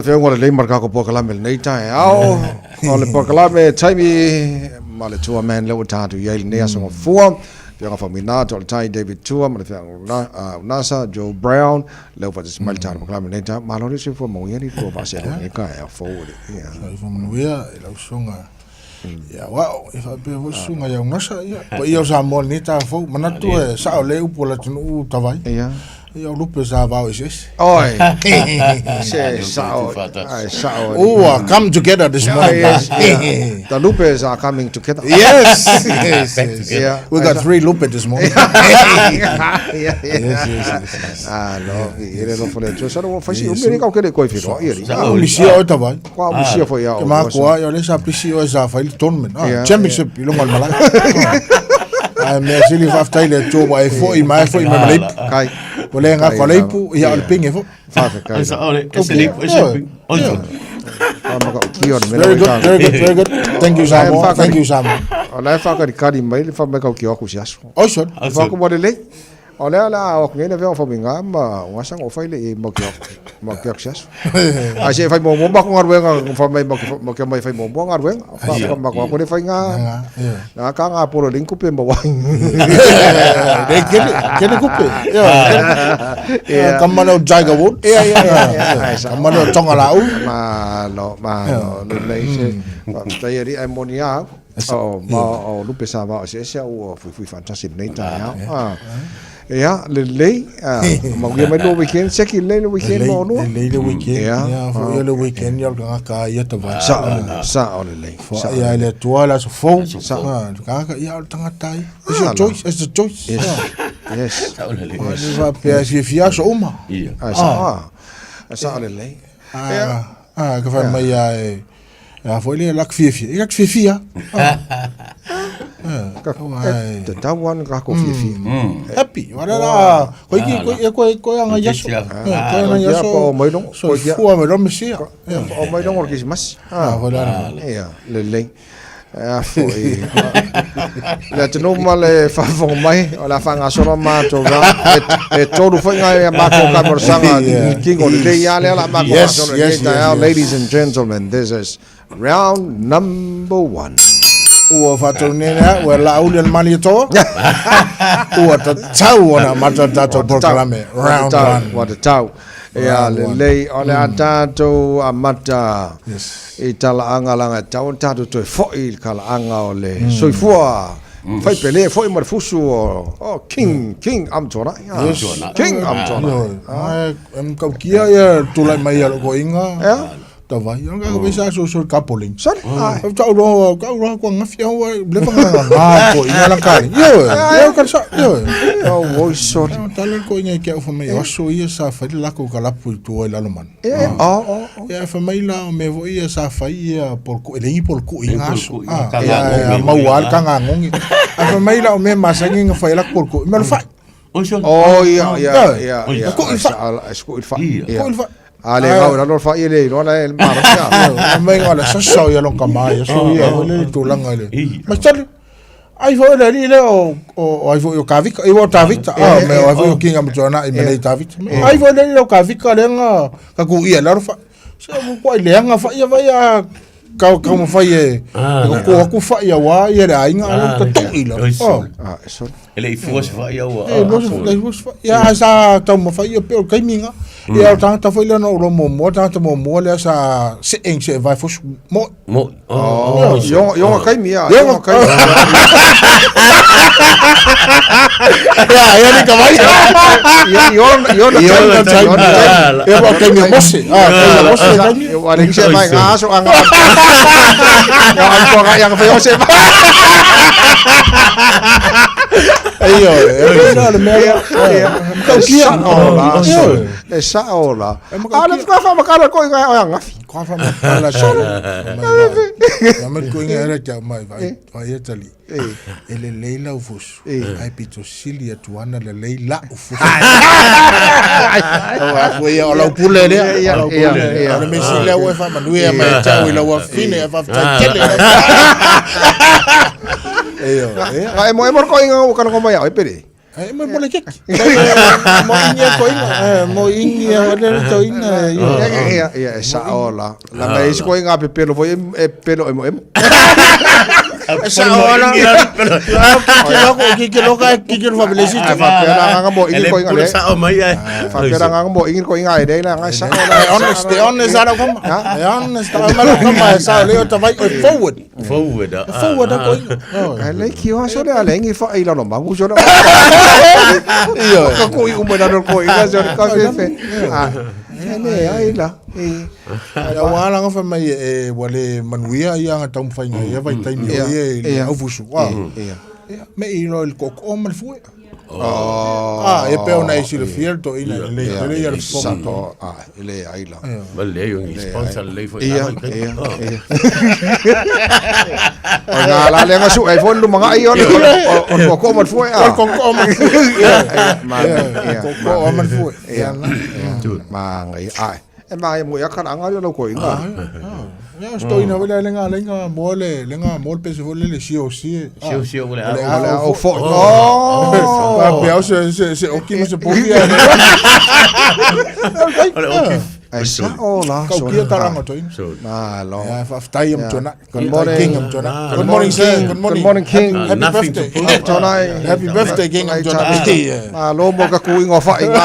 Afioga lelei ma le tatou polokalame lenei taeao. O le polokalame taimi ma le Tua Man lea ua tatou i ai lenei aso Gafua. Afioga Faumuina, Toaletai David Tua ma le Afioga Unasa Joe Brown lea ua faatasi mai le tatou polokalame lenei taeao. Malo le soifua manuia le lua faasea lenei taeao fou le. Ia. Soifua manuia i lau susuga ia Wao, e faapea foi susuga ia Unasa, ia paia o Samoa lenei taeao fou. Manatu e sao lelei upu o le atunuu Tavai. Ia. Ia o lupe sa vao eseese. Oi. Se sao. Ai sao. Ua come together this morning. Yes, yeah. The lupes are coming together. Yes. Yes, yes. Yeah. We got three lupe this morning. Yeah, yeah. Yes, yes, yes, yes. Ah, no, i le lofo le atua. Salo, ua fai si umi ni kau kele koe whiroa ia li. Ah, misia oe Tavai. Kwa misia foi Ke au. makoa, ia o lea sa pisi oe sa fai le tournament. Ah, Yeah, championship i luga o le malae. Ah, Ai mea sili faafetai le Atua ua e foi ma e foi mai ma le ipu. Kai. Ua le gako le ipu, ia o le penge foi. Whawhekai. Sa ole, ese le ese Yeah. Whamaka o kio na mena Very good, wai very good, very good. Thank you, Samoa. Thank you, Samoa. O la e whakarikari mai le whamai kau kio aku si aso. Oi, son. Whaku mo le lei. O lea la o aku nei na vea o whaminga ma o ngasa o whai le i mau kio aku. Mau kio aku si aso. Ai se whai mō mako ngaruenga whamai mau kio mai whai mō mō ngaruenga. Wha mako aku le whai ngā. Nā ka ngā poro linku pe ma wai. Le kele, kele kupe. Yeah. Kamana o Tiger Woods. Ia, ia, ia, ia. Kamana o Tonga Lau. Ma lo, ma lo, le lei se. Tai ari ai moni a. O, ma o lupe sa va o se se ua fui fui fantastic nei ta ya. Ia, lelei, mauia mai lua weekend, seki lelei le weekend ma olua. Lelei le weekend, Ia. ia, foi ia le weekend ia o le tagata ia tavai. Sao, sao lelei. Foi ia le Atua le aso fou. Ah, le tagata ia o le tagata ia. It's your choice, it's a choice. Yes. Ah. Yes. Sao lelei. Le faapea e fiafia aso uma. Ia. Ah, sao, ah. Sao lelei. Ah, ah, ka fai mai ia e, a foi le lak fiafia. I lak fiafia. Ah. Ka, e, te tau ana ka ko fiafia. Happy. Wala la. Koi ki koi e koi koi anga yaso. Koi anga Ia yaso. pa o mai longo. So fua me lo mesia. O mai longo o le Kirisimasi. Ah, wala. Ia, lelei. A foi. Le atunuu ma le faafofoga mai, o le a faagasolo matou round. E tolu foi ngai a matou kamorosaga king o lelei lava lea o le a matou faasolo i lenei taeao. Ladies and gentlemen, this is round number one. Ua faataunuina ua laauli o le Malietoa, ua tatau ona amata le tatou polokalame, round one. Ua tatau. Ia, lelei, o le a tatou amata i talaaga leaga e tatau ona tatou toe foi i le talaaga o le soifua faipele foi ma le fusu o King, King Amtuanai. King Amtuanai. Ioe, e matautia ia tulai mai a lou toeaina. Tavai, ona ka vesa so so kapoling. Sorry. Ai. Tau roa, tau roa kua ngafi au ai, le whanga ngā ko inga lang kari. Yo, yo ka sa, yo. Oh, oi, sorry. Tala ko inga ki au whamai, o aso ia sa whai le lako ka lapu i tua i lalo man. Eh, oh, oh, oh. Ia whamai la o me voi ia sa whai ia pol ku, e lengi pol ku i ngā aso. Pol ku, ka ngā ngongi. Ia maua al ka ngā ngongi. A whamai la o me masangi nga whai lako pol ku, me lo whai. Oi, sorry. Oh, ia, ia, ia, ia. Ko i whai. Ko i whai. Ko i whai. A le gau, lalo whai e le, iloa la e le malosi a. Mai ngā le sasau ia long ka mai, so ia o le tulaga i le. Ma tali, ai foi le alii lea o, o, ai foi o Kavika, i o Tavita, ah, me o ai foi o Kinga Matuana i me Tavita. Ai foi le alii lea o Kavika lea nga, ka ku ia laro whai. Se o kua i leanga whai ia vai a kau kau mawhai e, e ko aku whai ia wā ia le ainga, a ta toi la. Oh. Ah, sorry. E le i fua se whai au. E lo se le fua se whai. Ia a sa tau mawhai ia pe o kaiminga. Ia o tangata foi lea na ulo muamua, tangata muamua lea sa se'eng se vai fosu mo. Mo. Oh, Ionga, ionga kaimi ia. Ionga kaimi. Ia, ia ni ka vai. Ionga, ionga Ionga taimi. taimi. Ia o kaimi o Mose. Ah, kaimi o Mose kaimi. Ua le se mai ngā aso anga. Ia an ko ia fai o se mai. Aio, e la le mea. Kau kia. O la. E sa o la. A le whaka whamakara ko i ngā o ngafi. Kwa wha makala solo. Ia me ko inga era kia mai vai vai e tali. E le lei lau fusu. Ai pito sili atu ana le lei la ufusu. Ua ia o lau pule lea. Ia, O lau ia, pule. ia. O le mesi lea ua e whamanui e mai tau i lau afine e whawhtai tele. Eio, ia. E mo e mo ko inga o kana ko mai au e pere. Ai mo mo le keki. Mo ingi ko inga, mo ingi o le to inga. Ia, ia, e sa o la. La me isi ko inga pe pelo foi e pelo emo emo. E sa o la. Ki ki lo ka ki ki lo fa belesi. Ai fa pera nga mo ingi ko inga le. Sa o mai ai. Fa pera nga mo ingi ko inga e le nga sa o la. Honest, honest ara kama. Honest, ama kama sa le o tavai forward. Forward. Forward ko inga. Ai le ki o so le ale ngi fa ila no mangu so le. Io. Ka ko i uma na ko inga so ka fe fe. Ah. Ne ai la. E ua ala gafa mai e ua le manuia ia aga taumafaiga ia vaitaimi o ia i le aufusu a ia me i loa i le tootoo ma le fue a e pei ona e silafia le toeaina e lelei tele ia le fofoga A e le ai la. Ma le yo ngi sponsor le foi. Ia, ia, ia. O ngā la le ngasu ai foi lumanga ai o le o ko ko ma foi a. O le tootoo ma le fue Ia, ma ia. tootoo ma le fue ia Ma ngai ai. E ma e mo ia kana anga lo ko inga. Ia o se toeaina foi lea le ga le ga mo le le ga mo le pese foi le le COC Sio sio le Le a. O le o fo. Oh. Faapea o se se se oki ma se povi a O le oki. Ai sa o la. Kaukia taraga o toeaina. So Ma lo. Ia faafetai ia Matuanai. Good morning. King Matuanai. Good morning sir. Good morning. Good morning King. Happy Nothing to birthday. prove. Tonai. Happy birthday King Matuanai. Ma lo mo ka ku ingo fa inga.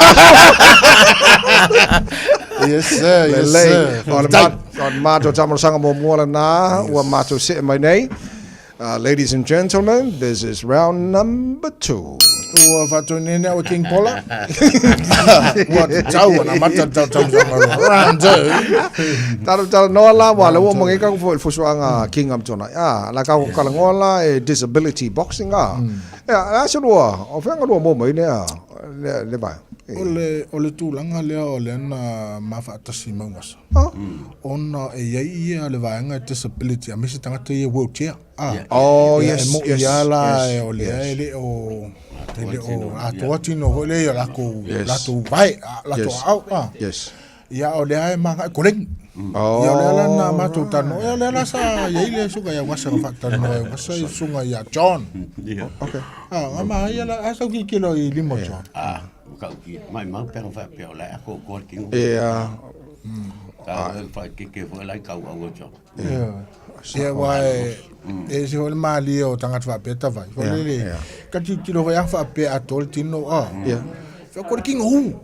Yes sir. Yes Lelei. sir. O le ma o le matou tamarosaga muamua lena ua matou see mai nei. Ladies and gentlemen, this is round number 2. Ua faatonuina au e King Paula. Ua tatau ona amata le tautaumasaga loa. Round two. Talo talo noa la wa le ua mangi ka fo fusuanga King Amtona. Ah, la ka kala ngoa la e disability boxing ah. Ya, la se lua, o fenga lua mo mai ne a le le vai. O le, o le tulaga lea o lea na mafaatasi i Maugasa. Ona e i ai ia le vaega e disability aemaise tagata ia wheelchair. Ah. Oh, Ia, yes, e mo'i yes, lava la yes, o lea yes. e le o e le o atoa tino foi lea i o latou Yes. latou vae, a latou Yes. aao. Ah. Yes. Ia o lea e magai koleni. Oh. Ia o lea la na matou talanoa. Ia o lea la sa i ai le susuga ia Ugasa na faatalanoa ai Ugasa i susuga ia John. Ia. Okay. Ah, nga ma ia la a sau kikilo i lima o John. Ah, ka uki. Mai mau pe fa pe o la ko ko kingo. Ia. Ka fa ke ke fo la ka au o jo. Ia. Ia wa e e se foi le malie o tagata faapea tavai. Foi le le ka tilotilo foi a faapea atoa le tino ah. Ia. Fa ko le kingo hu.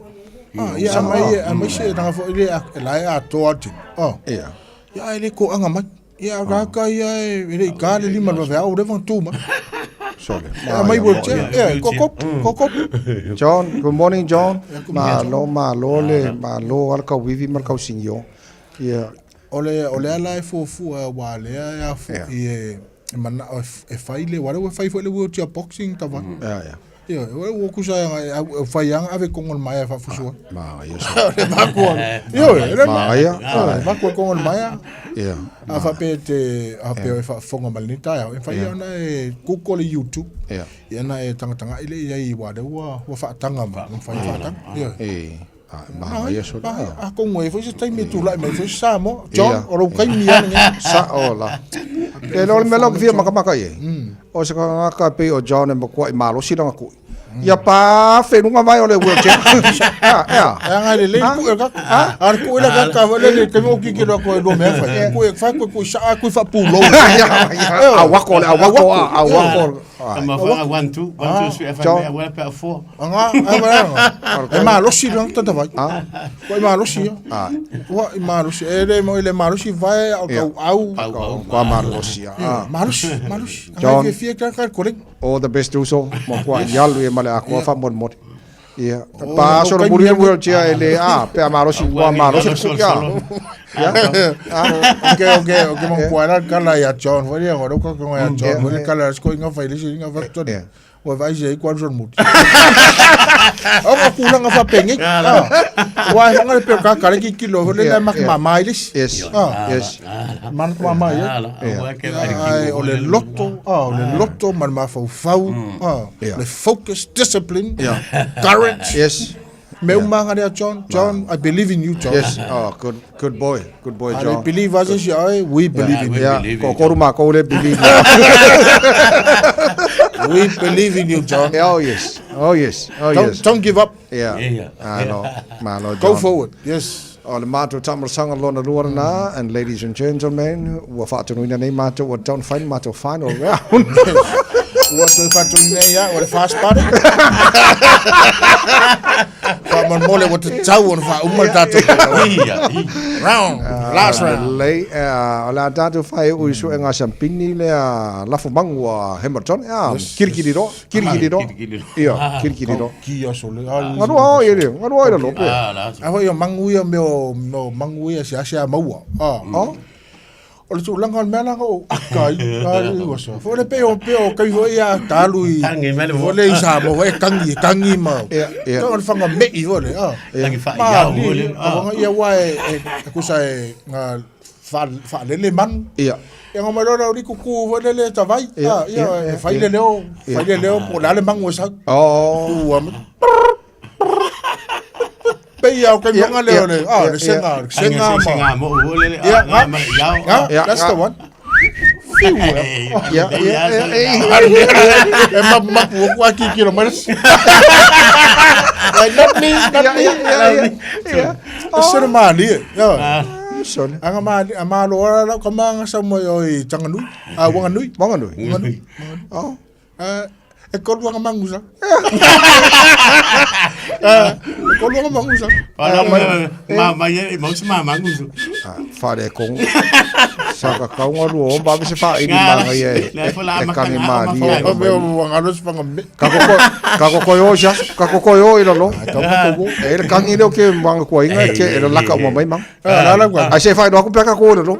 Ah, ia aumai aumai se tagata foi le e la e atoa le tino. Ah. Ia. Ia e le koaga mai. Ia kaka ia e le i ka le lima le vaveao ua leva ona tu mai. Sole. Aumai wheelchair. Ia koko koko. John, good morning John. Malo malo le malo ala kau vivi ma le kau singio. Ia. O le o lea la e fuafua aua lea e afo'i e mana'o e fai le aua lea ua fai foi le wheelchair boxing tavai. Ia ia. Ioe, ua ua kusa e au fai aga ave kongo le maea e faafusu ai. Magaia. O le makua. Ioe, le Magaia. Ioe, makua kongo le maea. Ia. A faapea e te a faapea e faafofoga mai lenei taeao, e mafai lava ona e google i YouTube. Ia. Ia ona e tagatagai lea i ai aua o lea ua ua faataga mai, ua mafai ona faataga. Ioe. E. A magaia sole. Atonu e i ai foi se taimi e tulai mai foi se Samoa. John, o lou taimi lava lenei. Sao la. Ke lo le mea lau fia makamaka i ai. O se tagata pei o John e matua i malosi lana kui. Ia pa whenunga mai o le wheelchair. Ea, ea. E aga lelei le kui o le kaka. A o le kui le kaka foi lele, taimi o kikilo atu ai lua mea fai. Kui e fai, kui kui saa, kui faapulou. Awako le awako, awako. Ma fa 1 2 1 2 3 fa me wala pe 4. Aga, aga, e malosi le tagata tavai. Ua i malosi ia. Ua i malosi. E le mo i le malosi vae au tau au. Kua malosi ia. Malosi, malosi. John. Aga fia ka ka koleng. All the best uso. Mo kua ialu e male akoa fa mo mo. Ia. Pa so le muri wheelchair e le a pe a malosi ua malosi ku ia. Ia. Ok, ok, ok mo kua la kala ia John. Foi ia ngoro ka ka ia John. Foi kala sko inga fai le inga fa toni. Ua vaai se ai kualu solomuli. O ka tulaga faapenei. Aua e faga le peo kaka le kikilo foi lea e matamama ai le isi. Yes. Yes. Matamama ai. Ae o le loto, o le loto ma le mafaufau, le focus, discipline, courage. Yes. Mea uma lava lea John, John, I believe in you John. Yes, oh, good, good boy, good boy A John. le believe lava se isi ia oe, we believe in you. Yeah, believe in ko you. koru mākou le believe. We believe in you John. Oh yes, oh yes, oh Don't, yes. don't give up. Yeah. Yeah. Malo, malo Go John. forward. Yes. O le matou tamarosaga lona lua lena, and ladies and gentlemen, ua faatonuina nei matou ua tatau ona fai le matou final round. Ua toe faatonuina nei lava, o le fast party. Faamolemole ua tatau ona faauma le tatou Ia, ia. round, last round. Lelei, o le a tatou faaiu i suega a Siampini lea lafomagu a Hamilton, a kilikili loa, kilikili loa. Kilikili loa. Ia, kilikili loa. Ki aso le. Ah, Galua ai le, galua ai lalo pe. Ah, la aso. A foi o magu ia mea o mea o magu ia seasea maua. Ah. Oh. O le tulaga o le mea la o aka i a i ua sa. Foi le pei o pei o kai foi ia talu i Tangi mai le foi le i Samoa foi e tangi e tangi ma. Ia, ia. O le whanga mei foi le. Ah. Tangi wha iau foi le. Ah. Wanga ia wa e e kusa e nga fa fa lele manu. Ia. Ia ngā mai loa ri kuku foi lele tawai. Ia, Ah, ia ia, e ia, fai ia. le leo, fai le leo po le ale mangu e sau. Oh. Ua pei au kai Ia, wanga leo ia, le. Ah, ia, le senga, le senga Senga ma. ma. Mo foi le. Ia, Nga ma iau. Ah, Ia, that's nga. the one. Fiu. Ia, ia, ia, ia. E mapu mapu o kua ki kilo mai. Like, not me, not Ia, me. ia, ia, ia. Ia. E sere maali e. Ia. Sole. Anga maali, a malo ora lau ka maanga sa mo i Tanganui. Ah, Wanganui. Wanganui. Wanganui. Oh. Ah, e kolu anga mangu sa. Ah, e kolu anga mangu sa. Wala ma ma ma ye mo se ma mangu. Ah, whare kong. Saka kaunga rua o mbawe se wha ini manga ia e. Le fo la E ma kangi kanga, maali ma e. O mea o wangalo se whanga me. Ka koko, ka koko yo sia, ka koko yo i lalo. Ka koko wo. E le kangi leo ke manga kua inga ke e le laka uma mai mang. Ah, la la kua. Ai se whai no aku peka ko i lalo.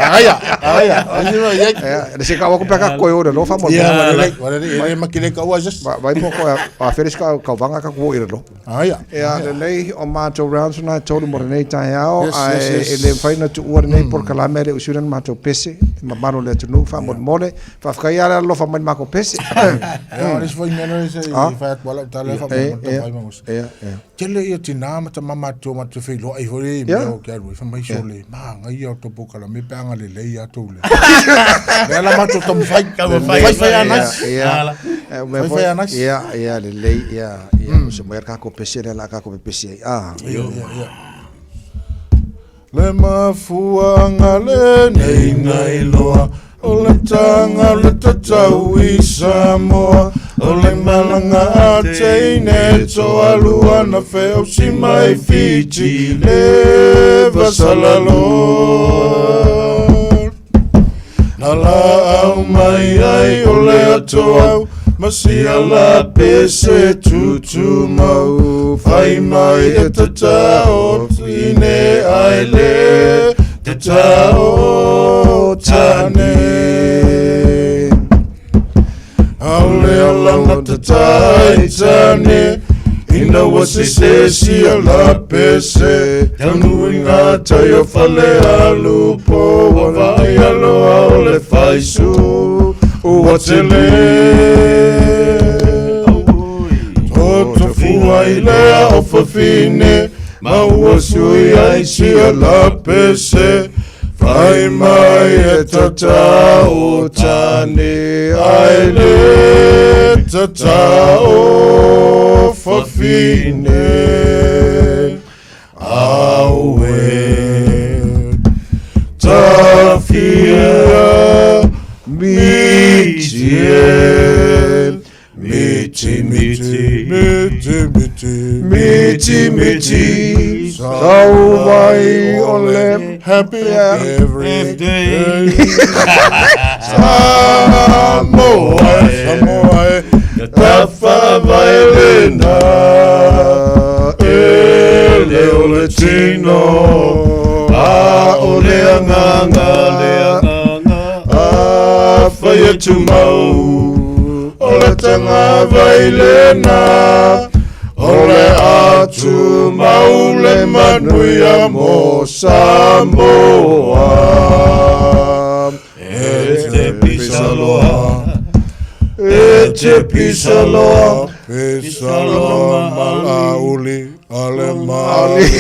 Agaia, agaia. Ai no ia. E le se ka aku peka ko i lalo wha mo. Ia, wale wale e makile ka ua just. Vai po ko a feris ka ka vanga ka ko i lalo. Agaia. Ia, lelei o matou rounds na tolu mo lenei taeao, Yes, ae yes, yes. e le mafai ona tuua lenei polokalame le usuina le matou pese, e mamalu o le atunuu faamolemole, faafetai lava le alofa mai i le makou pese. Ia, o le isi foi mea lea se i fai atu ala tala fa Eh, mo eh, ta mai eh, eh. Tele ia tina ma tama matua ma te feiloai foi le Ia. mea o ke alu. Fai mai sole, ma ngai ia o topo kala me pe anga lelei ia tou le. Lea la matou taumafai. Taumafai. Fai fai a nice. Ia, Ala. eh, o mea Fai foi- fai a nice. ia, ia, lelei, ia, ia, o se moea le kako pese lea la kako pepesi ai. Ah. Ia, ia, ia. Le mafuanga lenei nailoa o le taga o le tatau i Samoa o le malaga a teine toalua na feausi mai Fiti le vasalalo na laau mai ai o le atoau ma sia la pese tutumau fai mai e tatao tine ai le tatao tane Aole alana tatai tane Ina ua se se sia la pese Taunu i ngā tai o fale alu po Ua vai aloa o le faisu Ua tele Toto fua i lea o fafine Ma ua sui ai sia la pese Fai mai e tatao tane ai le tatao fafine Aue Tafia miti e miti miti miti miti Miti miti sau vai o le happy every day. day Samoa Samoa Tafa vai lena e le o le tino a o le anganga Le anganga. a whai atu mau o le tanga vai lena o le atu mau le manuia mo Samoa E te pisaloa. E E te pisa loa, pisa loa malauli, ale mauli.